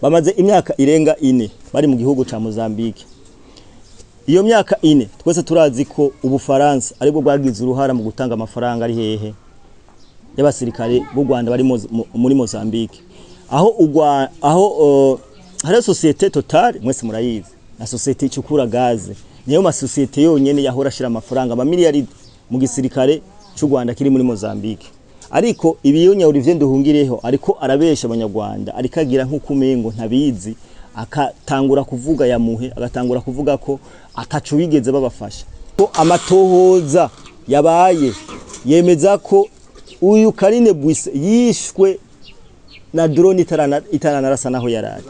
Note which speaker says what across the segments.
Speaker 1: Bamaze imyaka irenga 4 bari mu gihugu ca Mozambique. Iyo myaka 4 twese turazi ko Ubufaransa aribwo bwagize uruhara mu gutanga amafaranga ari hehe y'abasirikare b'u Rwanda bari muri Mozambique. Aho aho hari société Total, mwese murayizi, na société icukura gaze, niyo ma société yonyene yahora ashira amafaranga ama miliyari mu gisirikare cy'u Rwanda kiri muri Mozambique. Ariko ibiyonya Olivier Nduhungireho ariko arabesha abanyarwanda, ariko agira nk'ukumengo ntabizi, akatangura kuvuga yamuhe, agatangura kuvuga ko atacu bigeze babafasha. Ko amatohoza yabaye yemeza ko uyu Karine Bwise yishwe na drone itaranarasa naho yarari.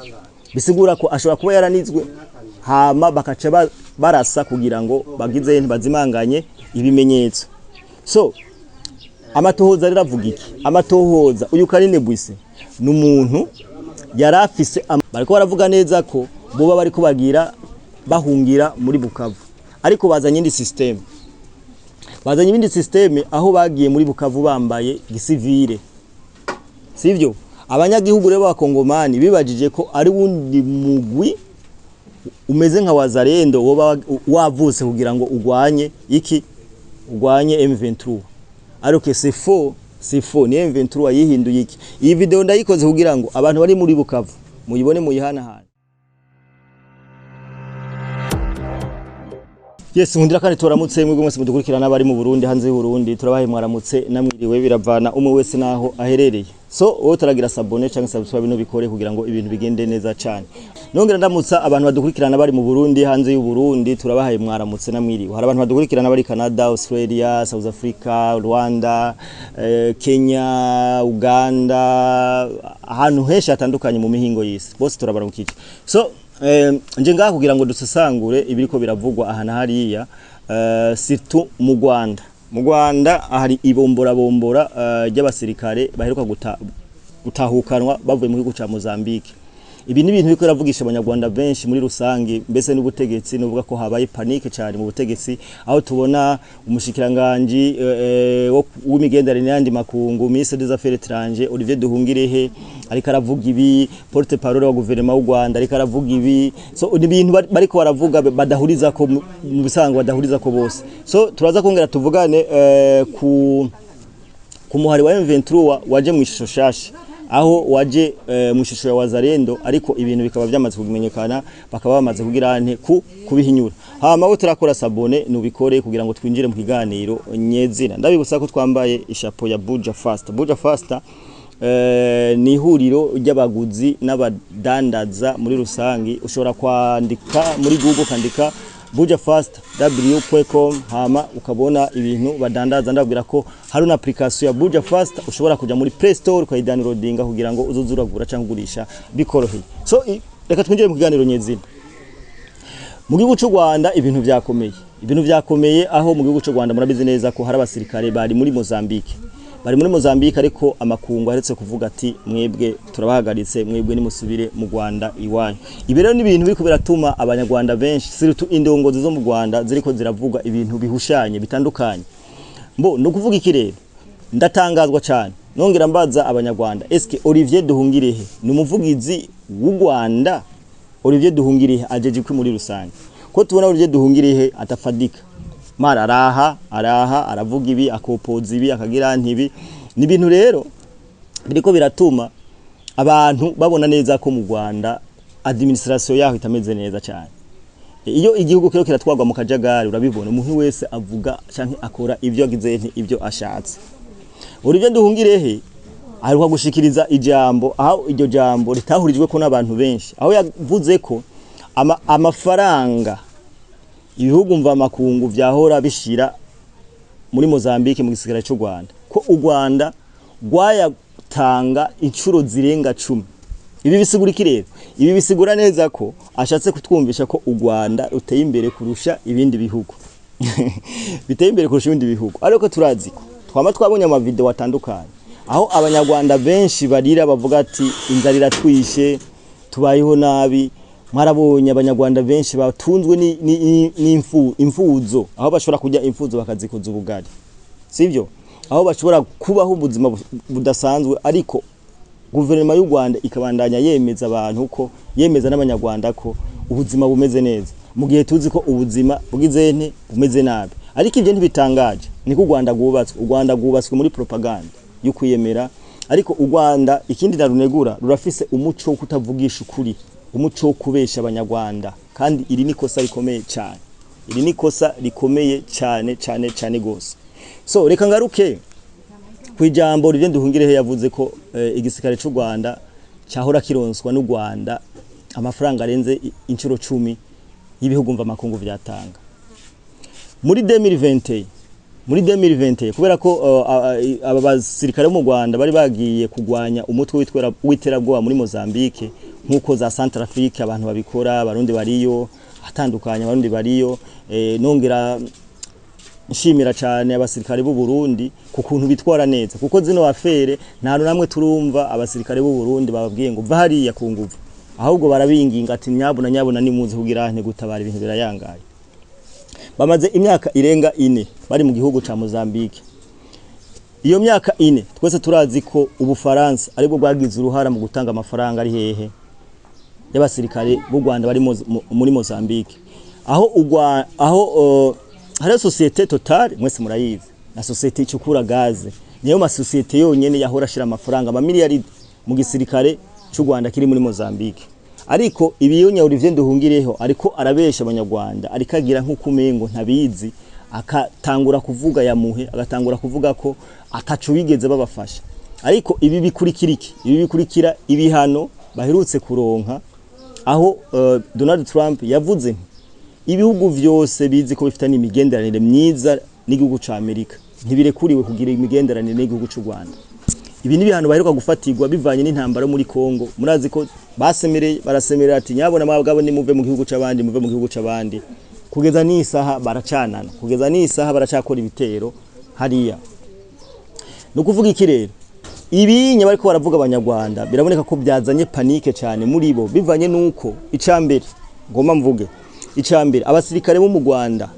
Speaker 1: Bisigura ko ashobora kuba yaranizwe hama bakaca barasa kugira ngo bagize ntibazimanganye ibimenyetso. So amatohoza rero avuga iki? Amatohoza uyu Karine Bwise ni umuntu yarafise, bariko baravuga neza ko boba bariko bagira bahungira muri Bukavu, ariko bazanye indi system, bazanye ibindi system aho bagiye muri Bukavu bambaye gisivile, sivyo? Abanyagihugu rero b'abakongomani bibajije ko ari wundi mugwi umeze nka Wazalendo woba wavutse kugira ngo ugwanye iki, ugwanye M23. Ariko c'est faux, c'est faux, ni M23 yihinduye iki. Iyi video ndayikoze kugira ngo abantu bari muri Bukavu muyibone muyihanahana. Yes, nkundira kandi turamutse mwebwe mwese mudukurikirana abari mu Burundi, hanze y'u Burundi, turabahe mwaramutse namwiriwe, biravana umwe wese naho aherereye. So wowe turagira s'abonner cyangwa subscribe no bikore kugira ngo ibintu bigende neza cyane. Nongera ndamutsa abantu badukurikirana bari mu Burundi, hanze y'u Burundi, turabahaye mwaramutse namwiriwe. Hari abantu badukurikirana bari Canada, Australia, South Africa, Rwanda, Kenya, Uganda, ahantu henshi hatandukanye mu mihingo y'isi. Bose turabaramukije. So nje ngaha kugira ngo dusesangure ibiriko biravugwa aha na hariya, surtout mu Rwanda. Mu Rwanda hari ibombora bombora ry'abasirikare baheruka gutahukanwa bavuye mu gihugu ca Mozambique. Ibi ni ibintu biriko biravugisha abanyarwanda benshi muri rusange, mbese n'ubutegetsi nuvuga ko habaye panique cyane mu butegetsi, aho tubona umushikiranganje w'imigenderanire n'andi makungu, ministre des affaires étrangères Olivier Nduhungirehe ariko aravuga ibi, porte parole wa gouvernement w'u Rwanda ariko aravuga ibi. So ni ibintu bariko baravuga badahuriza ko mu bisango badahuriza ko bose. So turaza kongera tuvugane ku muhari wa M23 waje mu ishusho shasha, aho waje mu ishusho ya Wazalendo, ariko ibintu bikaba byamaze kumenyekana, bakaba bamaze kugira nte kubihinyura. Hama wo turakora s'abonner nubikore kugira ngo twinjire mu kiganiro nyezina. Ndabibutsa ko twambaye ishapo ya Buja Fast. Buja Fast ni ihuriro ry'abaguzi n'abadandaza muri rusangi. Ushobora kwandika muri Google kandika bujafast.w.com hama ukabona ibintu badandaza. Ndabwira ko hari una application ya Buja Fast ushobora kuja muri Play Store ukayidownloadinga kugira ngo uzuzuragura cyangwa ugurisha bikoroheye. So reka twinjire mu kiganiro nyezina. Mu gihugu cy'u Rwanda ibintu byakomeye, ibintu byakomeye aho mu gihugu cy'u Rwanda murabizi neza ko hari abasirikare bari muri Mozambique, bari muri Mozambique, ariko amakungu aretse kuvuga ati mwebwe turabahagaritse, mwebwe nimusubire mu Rwanda iwanyu. Ibi rero ni ibintu biriko biratuma abanyarwanda benshi, surtout indongozi zo mu Rwanda, ziriko ziravuga ibintu bihushanye bitandukanye. Mbo no kuvuga iki rero, ndatangazwa cyane nongera mbaza abanyarwanda, eske Olivier Nduhungirehe ni umuvugizi w'u Rwanda? Olivier Nduhungirehe ajeje iki muri rusange? Ko tubona Olivier Nduhungirehe atafadika, mara araha araha aravuga ibi, akopoza ibi, akagira ntibi. Ni ibintu rero biriko biratuma abantu babona neza ko mu Rwanda administration yaho itameze neza cyane. Iyo igihugu kiro kiratwagwa mu kajagari, urabibona umuntu wese avuga canke akora ibyo agize nti ibyo ashatse. Olivier Nduhungirehe aheruka gushikiriza ijambo, aho iryo jambo ritahurijwe ko n'abantu benshi, aho yavuze ko amafaranga ibihugu mva makungu vyahora bishira muri Mozambique mu gisigara cy'u Rwanda, ko u Rwanda rwayatanga inshuro zirenga 10. Ibi bisigura iki rero? Ibi bisigura neza ko ashatse kutwumvisha ko u Rwanda ruteye imbere kurusha ibindi bihugu. Biteye imbere kurusha ibindi bihugu. Ariko turazi ko twama twabonye ama video atandukanye aho abanyarwanda benshi barira bavuga ati inzara iratwishe, tubayeho nabi. Mwarabonye abanyarwanda benshi batunzwe ni imfuzo, aho bashobora kurya imfuzo bakazikoza ubugari, sivyo? Aho bashobora kubaho ubuzima budasanzwe, ariko Guverinoma y'u Rwanda ikabandanya yemeza abantu ko, yemeza n'abanyarwanda ko ubuzima bumeze neza, mu gihe tuzi ko ubuzima bwize nte bumeze nabi. Ariko ibyo ntibitangaje, niko u Rwanda rwubatswe. U Rwanda rwubatswe muri propaganda yo kwiyemera. Ariko u Rwanda, ikindi narunegura, rurafise umuco wo kutavugisha ukuri, umuco wo kubesha abanyarwanda, kandi iri ni kosa rikomeye cyane. Iri ni kosa rikomeye cyane cyane cyane gose. So reka ngaruke ku ijambo Olivier Nduhungirehe yavuze ko igisirikare cy'u Rwanda cyahora kironswa n'u Rwanda amafaranga arenze inshuro 10 y'ibihugu mva makungu vyatanga muri 2020, muri 2020, kubera ko aba basirikare bo mu Rwanda bari bagiye kugwanya umutwe w'iterabwoba muri Mozambique, nkuko za Centrafrique abantu babikora, abarundi bariyo, atandukanye abarundi bariyo. Nongera nshimira cyane abasirikare b'u Burundi ku kuntu bitwara neza, kuko zino affaires nta namwe turumva abasirikare b'u Burundi bababwiye ngo va hariya ku nguvu, ahubwo barabinginga ati nyabuna nyabuna nimuze kugira nte gutabara, ibintu birayangaye. Bamaze imyaka irenga 4 bari mu gihugu ca Mozambique. Iyo myaka 4 twese turazi ko Ubufaransa aribwo bwagize uruhara mu gutanga amafaranga ari hehe y'abasirikare b'u Rwanda bari muri Mozambique, aho aho hari société Total, mwese murayizi, na société icukura gaze. Niyo masosiyete yonyene yahora ashira amafaranga amamiliyari mu gisirikare cy'u Rwanda kiri muri Mozambique. Ariko ibiyonya Olivier Nduhungireho ariko arabesha abanyarwanda, ariko agira nk'uko umengo ntabizi, akatangura kuvuga yamuhe, agatangura kuvuga ko ataco bigeze babafasha. Ariko ibi bikurikira iki? Ibi bikurikira ibihano baherutse kuronka, aho Donald Trump yavuze nti ibihugu vyose bizi ko bifitanye imigenderanire myiza n'igihugu ca Amerika ntibirekuriwe kugira imigenderanire n'igihugu c'u Rwanda. Ibi ni ibihano baheruka gufatirwa bivanye n'intambara yo muri Kongo. Murazi ko basemereye, barasemerera ati nyabona mwabwabo nimuve mu gihugu c'abandi, muve mu gihugu c'abandi. Kugeza n'isaha baracanana, kugeza n'isaha baracakora ibitero hariya. Ni ukuvuga iki rero? Ibinya bariko baravuga abanyarwanda biraboneka ko byazanye panique cyane muri bo, bivanye nuko icambere ngoma mvuge, icambere abasirikare bo mu Rwanda,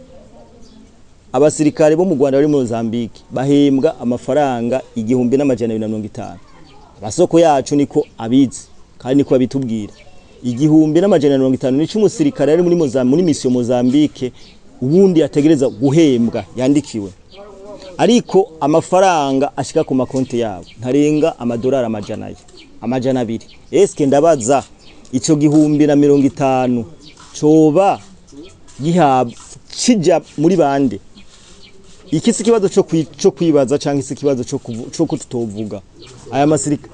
Speaker 1: abasirikare bo mu Rwanda bari muri Mozambique bahembwa amafaranga 1250. Abasoko yacu niko abizi kandi niko abitubwira. 1250 nico umusirikare ari muri Mozambique, muri mission Mozambique, ubundi yategereza guhembwa yandikiwe. Ariko amafaranga ashika ku makonti yabo ntarenga amadolari 400, 200. Eske ndabaza, ico 1050 coba gihabwa kija muri bande? Iki si kibazo cyo kwibaza canke si kibazo cyo kututovuga.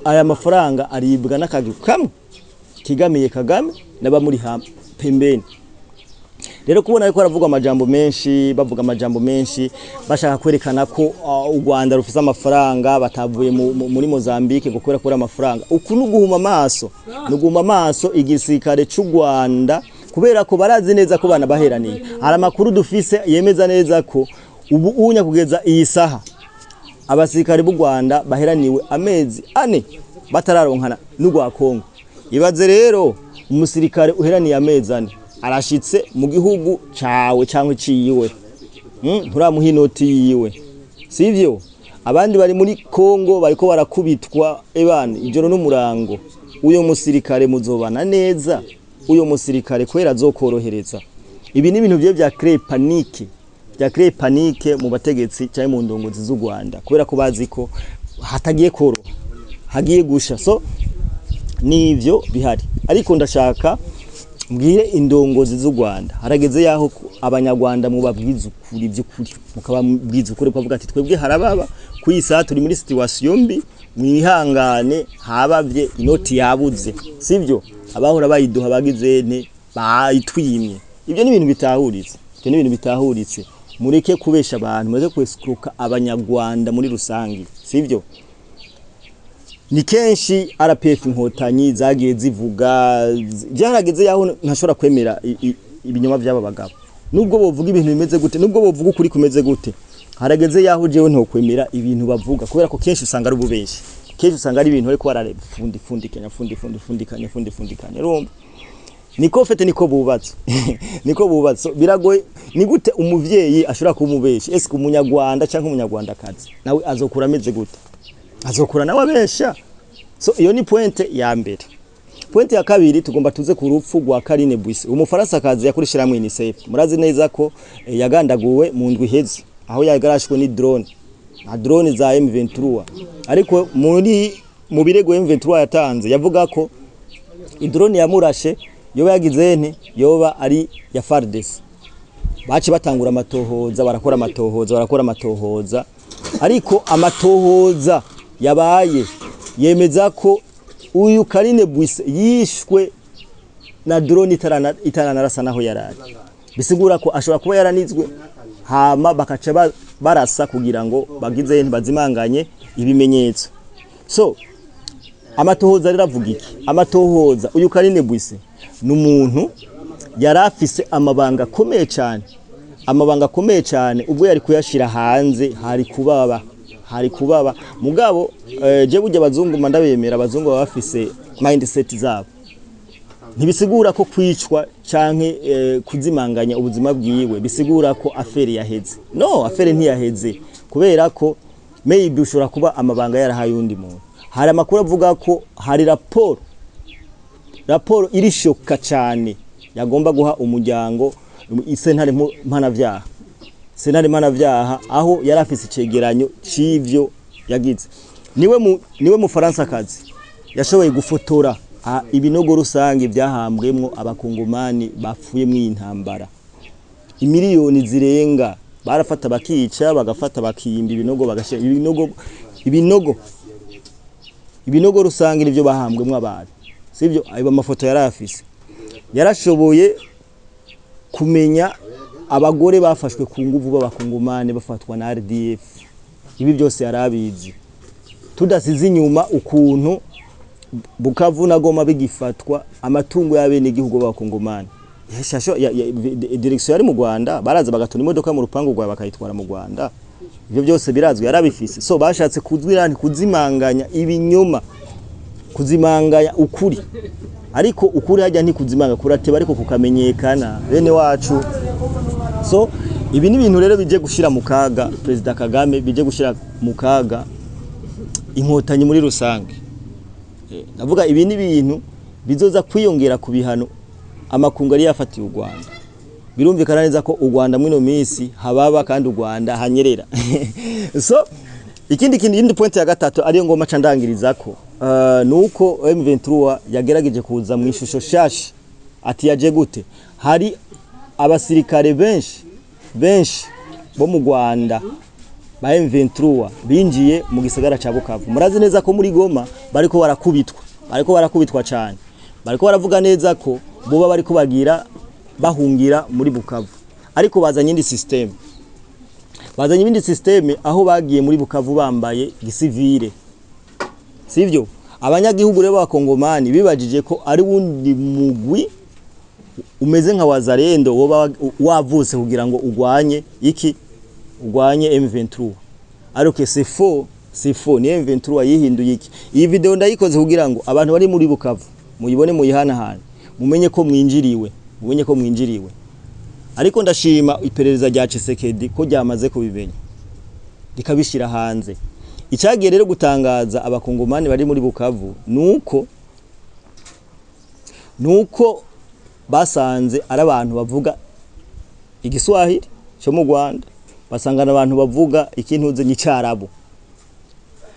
Speaker 1: Aya mafaranga aribwa n'akagi kamwe kigamiye Kagame n'abamuri pembeni. Rero kubona ariko aravuga amajambo menshi, bavuga amajambo menshi bashaka kwerekana ko u Rwanda rufise amafaranga, batavuye muri Mozambique ngo kubera kubura amafaranga. Uku nuguhuma amaso, nuguhuma amaso igisirikare c'u Rwanda, kubera ko barazi neza ko bana baheraniye. Hari amakuru dufise yemeza neza ko ubu unya kugeza iyi saha abasirikare b'u Rwanda baheraniwe amezi 4 batararonkana n'urwa Kongo. Ibaze rero umusirikare uheraniye amezi 4 arashitse mu gihugu cawe cyangwa ciyiwe, nturamuha inoti yiwe, sivyo? Abandi bari muri Kongo bariko barakubitwa ebana ijoro n'umurango. Uyo musirikare muzobana neza? Uyo musirikare kwera azokorohereza? Ibi ni ibintu bye bya créer panique, bya créer panique mu bategetsi cyangwa mu ndongozi z'u Rwanda, kubera ko bazi ko hatagiye koro hagiye gusha. So nivyo bihari. Ariko ndashaka mbwire indongozi z'u Rwanda, harageze yaho abanyarwanda mubabwiza ukuri by'ukuri, mukababwiza ukuri ukavuga ati twebwe harababa ku isaha turi muri situation mbi, mwihangane habavye inoti yabuze, sivyo? Abahora bayiduha bagize nte bayitwimye. Ibyo ni ibintu bitahuritse, ibyo ni ibintu bitahuritse. Mureke kubesha abantu, mureke kwescroka abanyarwanda muri rusangi, sivyo? Ni kenshi RPF Inkotanyi zagiye zivuga, byarageze yaho ntashobora kwemera ibinyoma by'aba bagabo, nubwo bovuga ibintu bimeze gute, nubwo bovuga ukuri kumeze gute. Harageze yaho jewe ntokwemera ibintu bavuga, kubera ko kenshi usanga ari ububeshi, kenshi usanga ari ibintu ariko barafundi fundikanya, fundi fundi fundikanya, fundi fundikanya. Urumva niko fete, niko bubatse, niko bubatse. So, biragoye. Ni gute umuvyeyi ashobora kuba umubeshi? Ese umunyarwanda cyangwa umunyarwandakazi nawe azokura ameze gute? Azokura nawe abesha. So iyo ni point ya mbere. Point ya kabiri, tugomba tuze ku rupfu rwa Karine Buissi, umufaransakazi yakurishira mu UNICEF. Murazi neza ko yagandaguwe mu ndwi iheze, aho yagarashwe ni drone, na drone za M23. Ariko mu birego M23 yatanze, yavuga ko idrone yamurashe yoba yagize nte, yoba ari ya FARDC. Baci batangura amatohoza, barakora amatohoza, barakora amatohoza, ariko amatohoza yabaye yemeza ko uyu Karine Buissi yishwe na drone itaranarasa naho yaraye. Bisigura ko ashobora kuba yaranizwe, hama bakaca barasa kugira ngo bagize bazimanganye ibimenyetso. So amatohoza rero avuga iki? Amatohoza, uyu Karine Buissi ni umuntu yari afise amabanga akomeye cyane, amabanga akomeye cyane. Ubwo yari kuyashira hanze, hari kubaba. Mugabo je burya abazungu mba ndabemera. Abazungu baba bafise mindset zabo. Ntibisigura ko kwicwa canke kuzimanganya ubuzima bwiwe bisigura ko affaire yaheze. No, affaire ntiyaheze, kubera ko maybe ushobora kuba amabanga yarahaye undi muntu. Hari amakuru avuga ko hari raporo irishoka cyane yagomba guha umuryango isentare mpanavyaha, sentare mpanavyaha, aho yari afise icegeranyo c'ivyo yagize. Niwe mufaransa kazi yashoboye gufotora ibinogo rusange byahambwemwo abakongomani bapfuye mw'iyi ntambara, imiliyoni zirenga. Barafata bakica, bagafata bakiyimba ibinogo, bagashira ibinogo rusange nivyo bahambwemwo abantu, sivyo? Ayo mafoto yari afise. Yarashoboye kumenya abagore bafashwe ku nguvu b'abakongomani bafatwa na RDF. Ibi byose yarabizi. Tudasize inyuma ukuntu Bukavu na Goma bigifatwa, amatungo y'abenegihugu b'abakongomani Yashasho direction yari mu Rwanda, baraza bagatona imodoka mu rupangu rwawe bakayitwara mu Rwanda. Ibyo byose birazwi, yarabifise. So bashatse kuzwirana, kuzimanganya ibinyoma, kuzimanganya ukuri, ariko ukuri hajya ntikuzimanga, kurateba ariko kukamenyekana, bene wacu. So ibi ni ibintu rero bije gushira mu kaga Perezida Kagame, bije gushira mu kaga Inkotanyi muri rusange. Ndavuga ibi ni ibintu bizoza kwiyongera ku bihano amakungu yari yafatiye u Rwanda. Birumvikana neza ko u Rwanda mwino minsi hababa kandi u Rwanda hanyerera. So ikindi kintu, yindi point ya gatatu ariyo ngoma ca ndangirizako, nuko M23 yagerageje kuza mu ishusho shasha. Ati yaje gute? Hari abasirikare benshi benshi bo mu Rwanda ba M23 binjiye mu gisagara ca Bukavu. Murazi neza ko muri Goma bariko barakubitwa, bariko barakubitwa cyane, bariko baravuga neza ko boba bariko bagira bahungira muri Bukavu. Ariko bazanye indi system, bazanye ibindi system aho bagiye muri Bukavu bambaye gisivile, sivyo? Abanyagihugu rero b'abakongomani bibajije ko ari wundi mugwi umeze nka Wazalendo woba wavutse kugira ngo ugwanye iki, ugwanye M23. Ariko c'est faux, c'est faux, ni M23 yihinduye iki. Iyi video ndayikoze kugira ngo abantu bari muri Bukavu muyibone, muyihanahane, mumenye ko mwinjiriwe, mumenye ko mwinjiriwe. Ariko ndashima iperereza rya Tshisekedi ko ryamaze kubimenya rikabishira hanze. Icyagiye rero gutangaza abakongomani bari muri Bukavu nuko basanze ari abantu bavuga igiswahili cyo mu Rwanda, basangana abantu bavuga ikintuze n'icyarabu.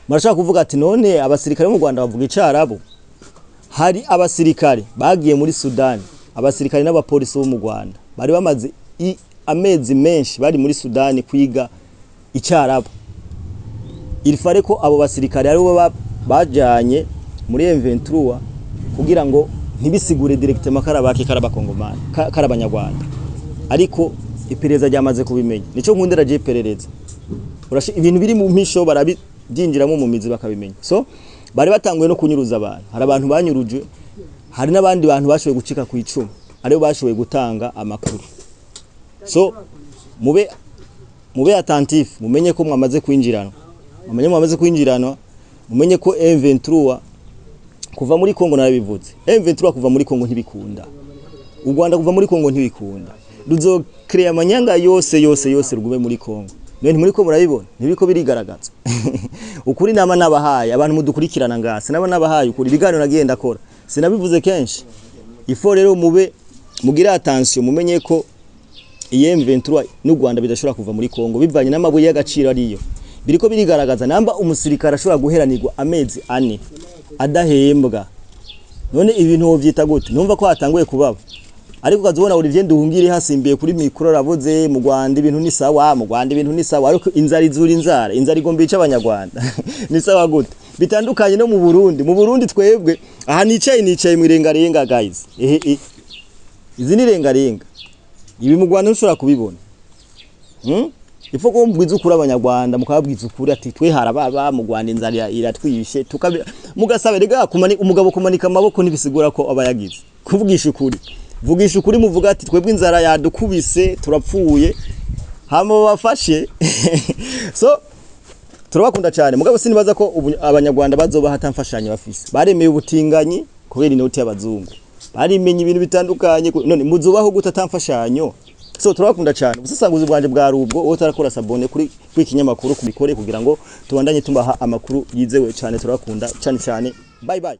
Speaker 1: Marashaka kuvuga ati: "None abasirikare mu Rwanda bavuga icyarabu?" Hari abasirikare bagiye muri Sudani, abasirikare n'abapolisi bo mu Rwanda bari bamaze amezi menshi bari muri Sudani kwiga icyarabu. Il fallait ko abo basirikare aribo bajanye muri M23 kugira ngo ntibisigure directement karabaki karabakongomani, karabanyarwanda. Ariko iperereza ryamaze kubimenya. Nico nkundira je iperereza. Ibintu biri mu mpisho barabyinjiramo mu mizi bakabimenya. So bari batanguye no kunyuruza abantu. Hari abantu banyuruje, hari n'abandi bantu bashoboye gucika ku icumu aribo bashoboye gutanga amakuru. So mube attentif, mumenye ko mwamaze kwinjiranwa, mumenye mwamaze kwinjiranwa, mumenye ko M23 kuva muri Kongo, narabivuze, M23 kuva muri Kongo ntibikunda, u Rwanda kuva muri Kongo ntibikunda. Ruzocréa amanyanga yose yose yose rugume muri Kongo. None ntimuriko murabibona? Ntibiriko birigaragaza? Ukuri nama nabahaye, abantu mudukurikirana ngase naba nabahaye ukuri. Ibiganiro nagiye ndakora, sinabivuze kenshi. Ifo rero mube mugire attention, mumenye ko iyi M23 n'u Rwanda bidashobora kuva muri Kongo bivanye n'amabuye y'agaciro ariyo. Biriko birigaragaza. Namba umusirikare ashobora guheranirwa amezi 4 adahembwa, none ibintu wovyita gute? Numva ko hatanguye kubaba, ariko ukazibona Olivier Nduhungire hasimbiye kuri micro, aravuze: "Mu Rwanda ibintu ni sawa, mu Rwanda ibintu ni sawa." Ariko inzara izura inzara, inzara igomba ica Abanyarwanda. Ni sawa gute? Bitandukanye no mu Burundi. Mu Burundi twebwe aha nicaye mu irengarenga, guys. Ehe, izi ni rengarenga. Ibi mu Rwanda ntushobora kubibona. Ifo ko mubwiza ukuri Abanyarwanda, mukababwiza ukuri ati twe harababa mu Rwanda, inzara iratwishe, tukabi mugasaba rega umugabo kumanika amaboko ntibisigura ko aba yagize. Kuvugisha ukuri, vugisha ukuri, muvuga ati twebwe inzara yadukubise, turapfuye, hama babafashe. So turabakunda cyane, mugabo sinibaza ko Abanyarwanda bazobaha atamfashanyo bafise. Baremeye ubutinganyi kubera inoti y'abazungu, barimenye ibintu bitandukanye. None muzubaho gute atamfashanyo? So turabakunda cyane. Ubusasanguzi bwanje bwa rubwo. Wowe utarakora s'abonner kuri ikinyamakuru, kubikore kugira ngo tubandanye tubaha amakuru yizewe cyane. Turabakunda cyane cyane. Bye bye.